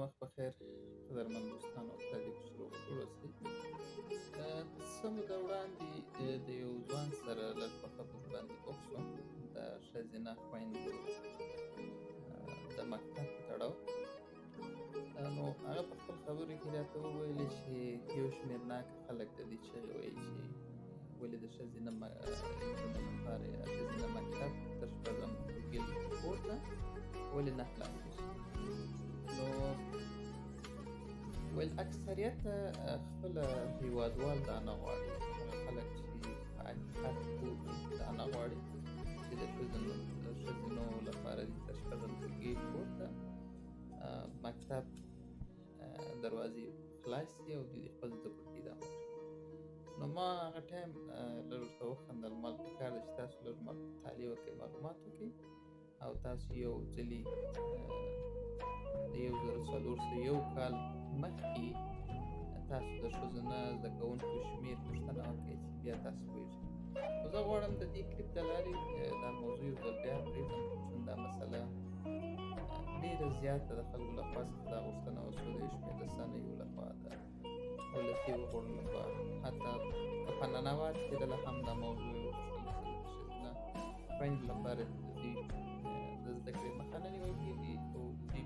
وخت په خیر قدرمن دوستانو، خدای دې په روغ جوړ اوسئ. څه موده وړاندې د یو ځوان سره لږ په خبرو باندې بوخت شوم، د ښځینه خویندو د مکتب په تړاو. نو هغه په خپل خبرو کې راته وویل چې یو شمېر ناکه خلک د دې چغې وایي چې ولې د ښځینه نجونو لپاره یا ښځینه مکتب تر شپږم ټولګي پورته ولې نه خلاصېږي. نو ویل اکثریت خپله هیوادوال دا نه غواړي، هغه خلک چې په حقیقت پوه دي دا نه غواړي چې د ښځینو لپاره دې تر شپږم ټولګي پورته مکتب دروازې خلاص شي او دوی خپل زده کړو کې ادامه ورکړي. نو ما هغه ټایم لږ ورته وخندل، مال پکار ده چې تاسو لږ مطالعه وکړئ، معلومات وکړئ، او تاسو یو ځلي د 1401 کال مخکې تاسو د ښځینه زده کوونکو شمېر پوښتنه وکړئ چې بیا تاسو پوهېږئ. نو زه غواړم د دې کلیپ د لارې دا موضوع یو ځل بیا پرېږدم، چون دا مسله ډېره زیاته د خلکو لخوا څخه دا غوښتنه وشوه، د یو شمېر رسنیو لخوا، د ولسي وګړو لخوا، حتی په ننوات کې دله هم دا موضوع وغوښتل شي د ښځینه خویندو لپاره د دوی د زده کړې مخه نه نیول کېږي او د دوی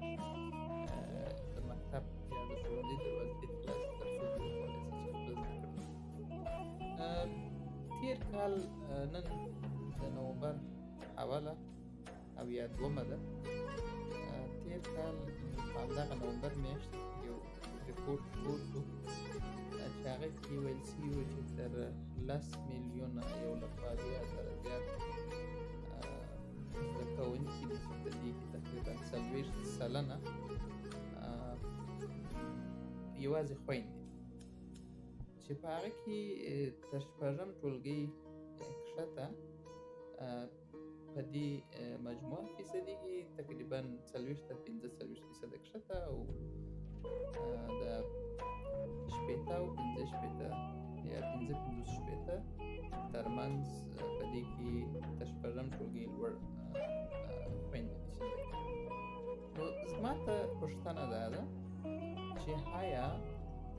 د مکتب یا د ښوونځي دروازې دې خلاصې تر څو دوی وکولای شي چې خپله زده کړه وکړي. تېر کال نن د نومبر اوله او یا دومه ده، تېر کال په همدغه نومبر میاشت کې یو رپورټ خپور شو چې هغه کې ویل شوي وو چې تر 10 میلیونه 1,70,000 زیات زده کوونکي دي چې په دې کې تقریبا 40% یوازې خویندې دي، چې په هغه کې تر شپږم ټولګي کښته په دې مجموعه فیصدي کې تقریبا 40 تر 45% کښته او د 60 او 65 یا 55 60 ترمنځ په دې کې تر شپږم ټولګي لوړ خویندې دي چې زده کوي. نو زما ته پوښتنه دا ده چې آیا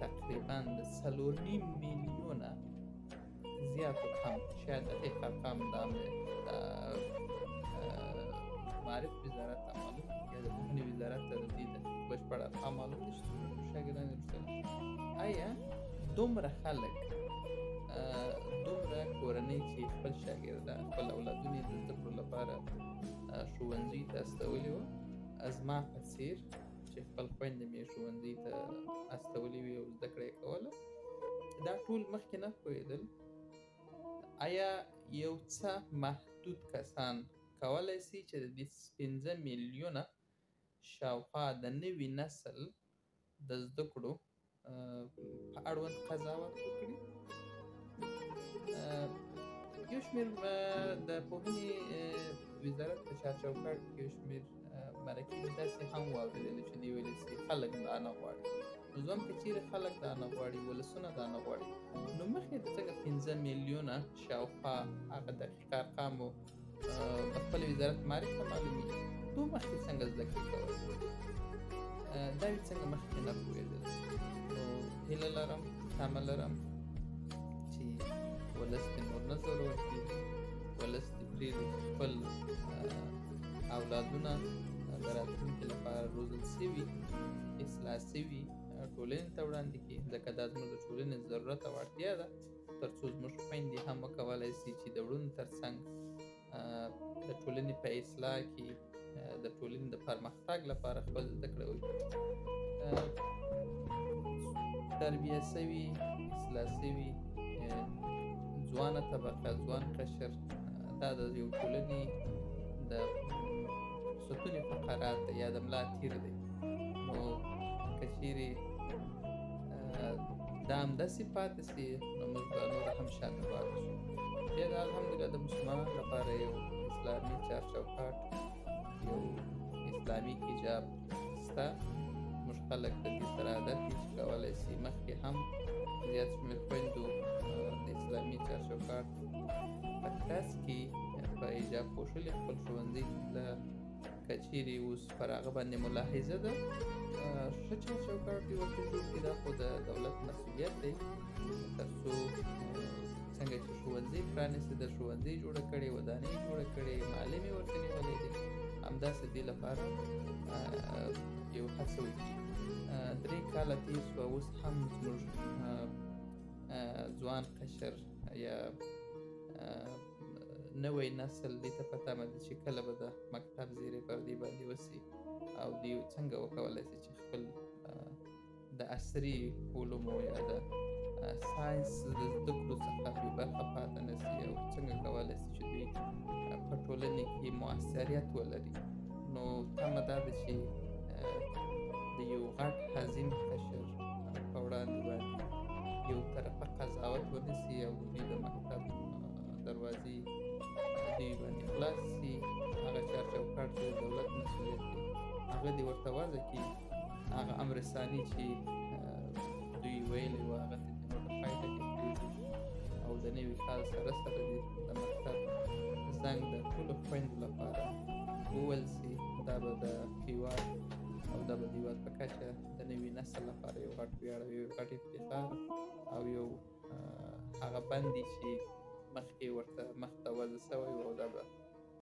تقریبا د 4.5 میلیونه زیاتو کم، شاید دقیق ارقام دا مې د معارف وزارت ته معلوم یا د پوهنې وزارت ته د دې دقیق بشپړ ارقام معلوم دي چې څومره شاګردان یې لوستل. آیا دومره خلک، دومره کورنۍ چې خپل شاګردان، خپل اولادونه یې د زده کړو لپاره ښوونځي ته استولي وه، زما په څېر چې خپل خویندې مې ښوونځي ته استولي وي او زده کړه یې کوله، دا ټول مخکې نه پوهېدل؟ آیا یو څه محدود کسان کولی شي چې د دې 5 میلیونه شاوخوا د نوي نسل د زده کړو په اړوند قضاوت وکړي؟ یو شمېر د پوهنې وزارت په چارچوکاټ کې یو شمېر مرکې مې داسې هم واورېدلې چې دوی ویلي چې خلک دا نه غواړي. نو زه وایم که چېرې خلک دا نه غواړي، ولسونه دا نه غواړي، نو مخکې د څنګه 5 میلیونه شاوخوا هغه دقیق ارقامو د خپل وزارت معارف ته معلومېږي، دوی مخکې څنګه زده کړې کولې، دا یې څنګه مخکې نه پوهېدل؟ نو هیله لرم، تمه لرم چې ولس دې نور نه ضرور کېږي، ولس دې پرېږدي چې خپل اولادونه د راتلونکي لپاره روزل شوي، اصلاح شوي ټولنې ته وړاندې کړي، ځکه دا زموږ د ټولنې ضرورت او اړتیا ده، تر څو زموږ خویندې هم وکولای شي چې د وړونو ترڅنګ د ټولنې په اصلاح کې د ټولنې د پرمختګ لپاره خپل زده کړه وکړي. تربیه شوي، اصلاح شوي ځوانه طبقه، ځوان قشر، دا د یو ټولنې د ستوني فقرات دی یا د ملا تیر دی. نو که چیرې دا همداسې پاتې شي، نو موږ به نور هم شاته پاتې شو. بیا د الحمدلله د مسلمانانو لپاره یو اسلامي چارچوکاټ، یو اسلامي حجاب شته. موږ خلک د دې سره عادت دي چې کولی شي مخکې هم زیات شمېر خویندو د اسلامي چارچوکاټ په ترڅ کې په حجاب پوښلي خپل ښوونځي ته تله. که چیرې اوس پر هغه باندې ملاحظه ده، ښه مسؤلیت دی، تر څو څنګه چې ښوونځي پرانیستې ده، ښوونځي جوړه کړې، ودانۍ جوړه کړې، معلم یې ورته نیولی دی، همداسې دې لپاره یو هڅه وکړي. 3 کاله تېر شوه، اوس هم زموږ ځوان قشر یا نوی نسل دې ته په تمه دي چې کله به د مکتب زیرې پر دې باندې وسي او دوی څنګه وکولای شي چې خپل د عصري علومو یا د ساینس د زده کړو څخه بې برخه پاته نه سي، او څنګه کولای شي چې دوی په ټولنې کې مؤثریت ولري. نو تمه دا ده چې د یو غټ عظیم قشر په وړاندې باندې یو طرفه قضاوت ونه سي او د دوی د مکتب دروازې دوی باندې خلاص سي. هغه چار چوکاټ چې د دولت مسؤلیت دی هغه دې ورته وضع کړي. هغه امر ثاني چې دوی ویلی و هغه ته دې نور پای ټکی کېږدي او د نوي کال سره سره دې د مکتب زنګ د ټولو خویندو لپاره وویل سي. دا به د هیواد او دا به د هیواد په کچه د نوي نسل لپاره یو غټ ویاړ او یو غټ افتخار او یو هغه بندي چې مخکې ورته مخته وضع سوی و، او دا به